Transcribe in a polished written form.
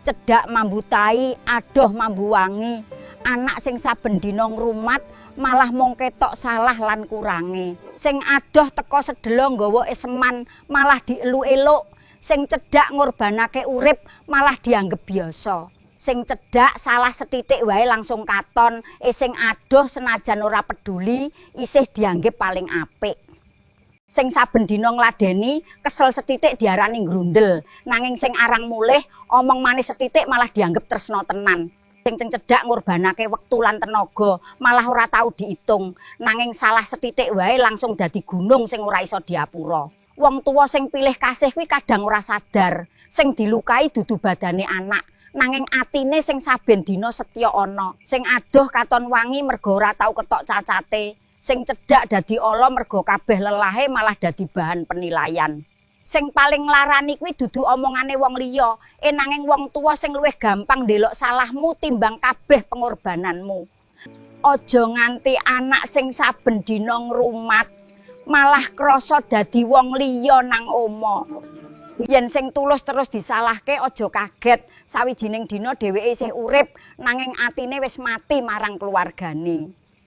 Cedhak mambu tai, adoh mambu wangi. Anak sing saben dina ngrumat malah mung ketok salah lan kurange. Sing adoh teka sedelo nggawa eseman malah dielu-eluk. Sing cedhak ngorbanake urip malah dianggep biasa. Sing cedhak salah sethithik wae langsung katon, sing adoh senajan ora peduli isih dianggep paling apik. Sing saben dina ngladeni kesel sethithik diarani ngrundel, nanging sing arang mulih omong manis sethithik malah dianggep tresna tenan. Sing cedhak ngorbanake wektu lan tenaga malah ora tau diitung, nanging salah sethithik wae langsung dadi gunung sing ora iso diapura. Wong tuwa sing pilih kasih kuwi kadang ora sadar, sing dilukai dudu badane anak, nanging atine sing saben dina setya ana. Sing adoh katon wangi mergo ora tau ketok cacate. Sing cedhak dadi ala mergo kabeh lelahe malah dadi bahan penilaian. Sing paling nglarani kuwi dudu omongane wong liya, nanging wong tuwa sing luwih gampang ndelok salahmu timbang kabeh pengorbananmu. Aja nganti anak sing saben dina ngrumat malah krasa dadi wong liya nang oma. Yen sing tulus terus disalahke aja kaget, sawijining dina dheweke isih urip nanging atine wis mati marang keluargane.